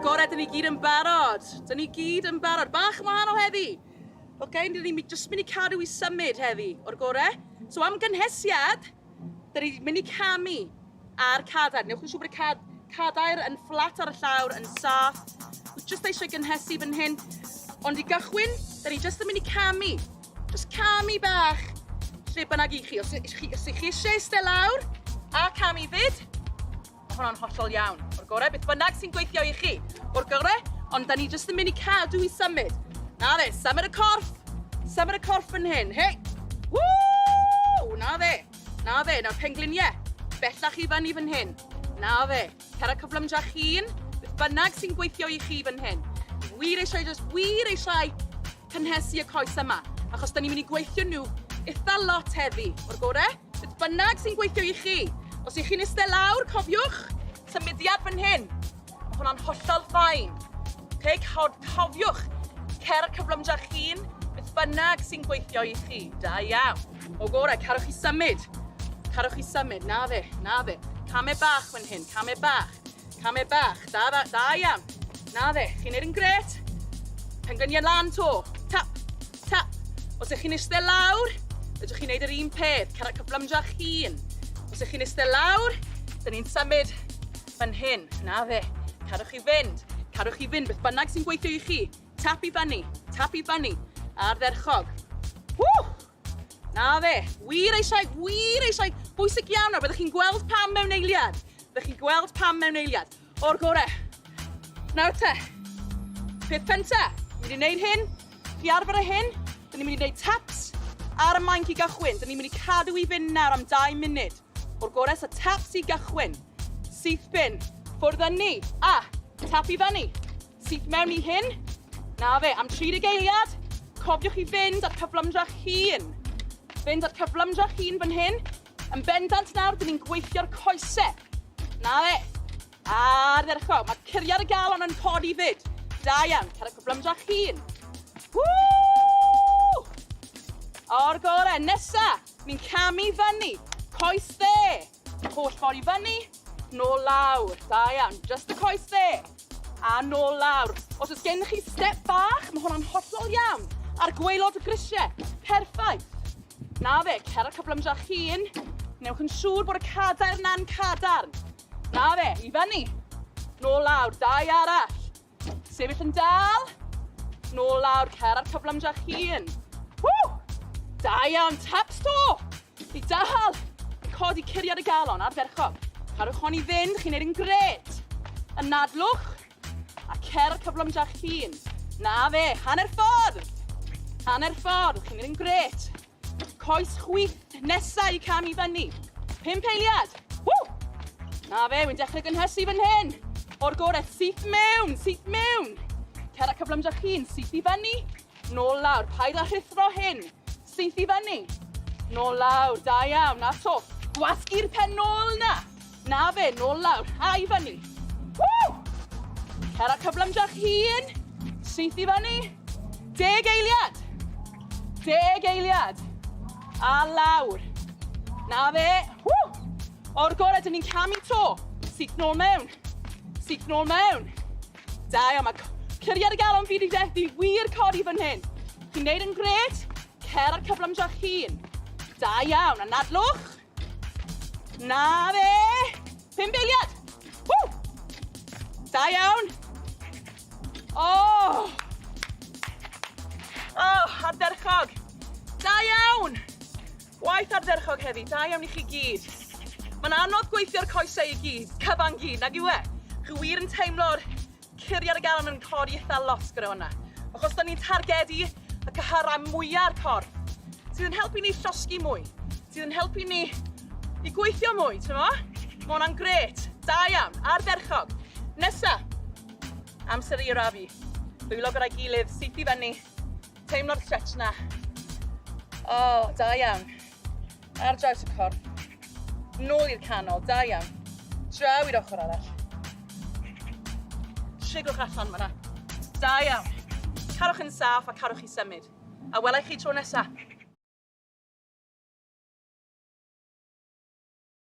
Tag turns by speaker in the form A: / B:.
A: O'r gorau, dyn ni gyd yn barod. Dyn ni gyd yn barod. Bach yn wahanol heddi. Oce, okay, dyn ni jyst mynd i cadw i symud heddi o'r gorau. So am gynhesiad, dyn ni'n mynd i camu ar cadair. Newch yn siŵr bod y cad cadair yn fflat ar y llawr, yn saff. Dwi jyst eisiau gynhesu fan hyn. Ond i gychwyn, dyn ni jyst yn mynd i camu. Jyst camu bach lle bynnag i chi. Os, chi, os chi eisiau eistedd lawr a camu fyd, Mae hwnna'n hollol iawn. O'r gorau, beth bynnag sy'n gweithio i chi. O'r gorau, ond da ni jyst yn mynd i cadw i symud. Na fe, symud y corff. Symud y corff fan hyn. Hei! Woo! Na fe, na fe, nawr pengliniau. Bellach i fyny fan hyn. Na fe, cer y cyflymdrach hun. Beth bynnag sy'n gweithio i chi fan hyn. Wir eisiau, just wir eisiau cynhesu y coes yma, achos da ni'n mynd i gweithio nhw eitha lot heddi. O'r gorau, beth bynnag sy'n gweithio i chi. Os ych chi'n eistedd lawr, cofiwch, symudiad fan hyn. Mae hwnna'n hollol ffain. Okay, cofiwch, cer cyflymdrach hun, beth bynnag sy'n gweithio i chi. Da iawn. O gorau, carwch chi symud. Carwch chi symud, na fe, na fe. Camau bach fan hyn, camau bach. Camau bach. Da, da, da iawn. Na fe, chi'n neud yn gret. Pengliniau lan to. Tap, tap. Os ych chi'n eistedd lawr, ydych chi'n neud yr un peth. Cera cyflymdrach hun. Os ych chi'n eistedd lawr, dyn ni'n symud fan hyn. Na fe, cadwch chi fynd. Cadwch chi fynd, beth bynnag sy'n gweithio i chi. Tap i fyny, tap i fyny. Ardderchog. Woo! Na fe, wir eisiau, wir eisiau. Bwysig iawn nawr, byddwch chi'n gweld pam mewn eiliad. Byddwch chi'n gweld pam mewn eiliad. O'r gore. Nawr te, peth cynta, mynd i wneud hyn, chi arfer â hyn, dyn ni'n mynd i wneud taps ar y mainc i gychwyn. Dyn ni'n mynd i cadw i fynd nawr am 2 munud. O'r gore, so taps i gychwyn. Syth bin, ffwrdd â ni, a tap i fyny. Syth mewn i hyn. Na fe, am 30 eiliad, cofiwch i fynd at cyflymdra'ch hun. Fynd at cyflymdra'ch hun fan hyn. Yn bendant nawr, dyn ni'n gweithio'r coesau. Na fe. Ardderchog. Mae curiad y galon yn codi fyd. Da iawn, cer y cyflymdra'ch hun. Woo! O'r gore, nesa, ni'n camu fyny. Coes dde. Holl ffordd i fyny, nôl lawr. Da iawn, just y coes dde. A nôl lawr. Os oes gennych chi step bach, mae hwnna'n hollol iawn. Ar gwaelod y grisiau. Perffaith. Na fe, cer y cyflymdra'ch hun. Newch yn siŵr bod y cadair na'n cadarn. Na fe, i fyny. Nôl lawr, dau arall. Sefyll yn dal. Nôl lawr, cer ar cyflymdra'ch hun. Woo! Da iawn, taps to! I dal! Codi curiad y galon, ardderchog. Cadwch hon i fynd, chi'n neud yn gret. Anadlwch, a cer ar cyflymdra'ch hun. Na fe, hanner ffordd! Hanner ffordd, chi'n neud yn gret. Coes chwith nesa i cam i fyny. Pump eiliad. Woo! Na fe, wy'n dechrau gynhesu fan hyn. O'r gorau, syth mewn, syth mewn. Cer a cyflymdra'ch hun, syth i fyny, nôl lawr. Paid â rhuthro hyn. Syth i fyny, nôl lawr. Da iawn, na to. Gwasgu'r pen nôl na. Na fe, nôl lawr, a i fyny. Woo! Cer a cyflymdra'ch hun. Syth i fyny. Deg eiliad. Deg eiliad. A lawr. Na fe. Woo! O'r gorau, dyn ni'n camu to. Syth nôl mewn. Syth nôl mewn. Da iawn, mae curiad y galon fi wedi fethu wir codi fan hyn. Chi'n neud yn gret. Cer ar cyflymdra'ch hun. Da iawn, anadlwch. Na fe! Pum eiliad! Woo! Da iawn! Oh! Oh, ardderchog! Da iawn! Waith ardderchog heddi, da iawn i chi gyd. Mae'n anodd gweithio'r coesau i gyd, cyfan gyd, nag yw e? Chi wir yn teimlo'r Curiad y galon yn codi eitha lot gyda hwnna. Achos da ni'n targedu y cyhyrau mwya'r corff, sydd yn helpu ni llosgi mwy, sydd yn helpu ni i gweithio mwy, ti'n mo? Mae hwnna'n gret. Da iawn, ardderchog. Nesa, amser i arafu. Dwylo gyda'i gilydd, syth i fyny. Teimlo'r stretch na. O, oh, da iawn. Ar draws y corff. Nôl i'r canol, da iawn. Draw i'r ochr arall. Triglwch allan fyna. Da iawn. Carwch yn saff a carwch i symud. A welai chi tro nesa.